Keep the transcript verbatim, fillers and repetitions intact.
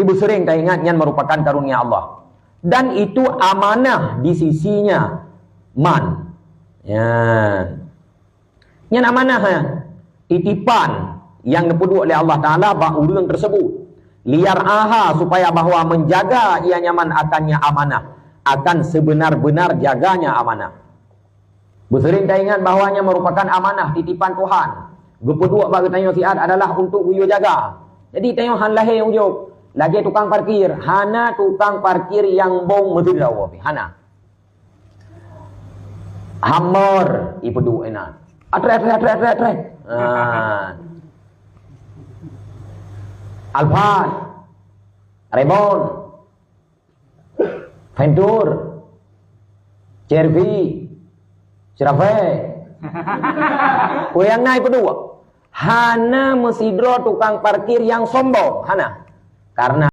Ibu sering taingat nyan merupakan karunia Allah. Dan itu amanah di sisinya. Man. Ya. Nyan amanah, ya. Titipan yang dipeuduek oleh Allah Taala bak ureuëng tersebut. Liyar'aha, supaya bahwa menjaga ia nyaman akannya amanah. Akan sebenar-benar jaganya amanah. Beuseuring taingat bahwa nyan merupakan amanah titipan Tuhan. Geupeuduek bak geutanyoe siat adalah untuk geuyue jaga. Jadi tanyoe han lahé ujok. Lagée tukang parkir, hana tukang parkir nyang bong meusidroe pih. Hana. Hummer, ipeuduek inan. Atré, atré, atré, atré, atré. Ah. Alphard, Renault, Venture, C R V, Cerafe. Kue nyang na ipeuduek. Hana meusidroe tukang parkir nyang sombong, hana. Karena